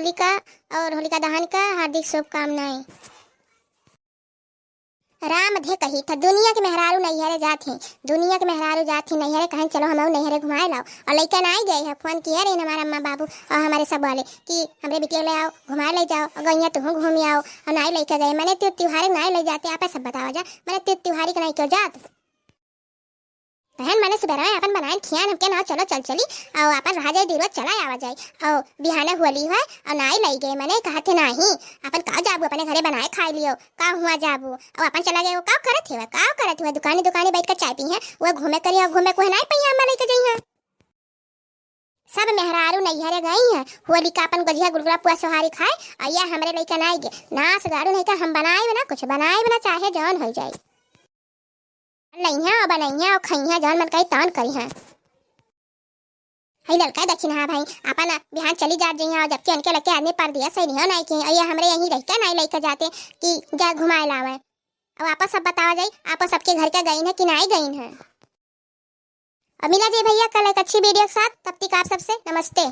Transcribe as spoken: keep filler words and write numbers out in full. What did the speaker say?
होलिका और होलिका दहन का हार्दिक शुभकामनाएं। राम धे कही था, दुनिया के मेहरारू नैहरे जात ही, दुनिया के मेहरारू जात ही नैहरे, कहें चलो हमहू नैहरे घुमाए लाओ। और लइका नाई गए है, फोन किए रहे हमारे अम्मा बाबू और हमारे सब वाले कि हमरे बिटिया ले आओ, घुमाए ले जाओ, और गइया तुहू घूमी आओ, और नाई लइका गए। मने त्यो त्योहारे नाई ले जाते, आप सब बतावा जा, मने त्यो त्योहारी के नाई क्यों जात? बहन, मने सुबह में अपन बनाए खियान हमके ना, चलो चल चली, और अपन रहा जाए, दिनवा चला आवा जाए, और बिहाने होली है, और नाई लई गए, मने कहते नाही, अपन का जाबू, अपने घरे बनाए खाए लियो, का हुआ जाबू, और अपन चला गए, वो का करत हेवा, का करत हेवा, दुकानी दुकानी बैठ कर चाय पी है, वो घूमे करी, और घूमे को है नाई पहिया अम्मा लेके जाई है। सब मेहरारू नैहरे गई हैं, होली का अपन गजिया गुलगुला पुआ सोहारी खाए, और ये हमरे लइका नाई गए, नास गाड़ू नहीं का हम बनाए बिना, कुछ बनाए बिना, चाहे जौन हो जाए। लइहा और बनइहा और खइहा, जौन मन कही तौन करिहा। हई ललका देखी ना भाई, अपन बिहान चली जात जइहा, और जबकि उनके लगे आदमी परदेस है, नहीं नाई के, और ये हमरे यहीं रह के नाई लइके जाते कि जा घुमाए लावे। अब आपस सब बतावा जाई, आपस सबके घर के गईन है कि नाई गईन है। अब मिला जाई भैया कल एक अच्छी वीडियो के साथ, तब तक आप सबसे नमस्ते।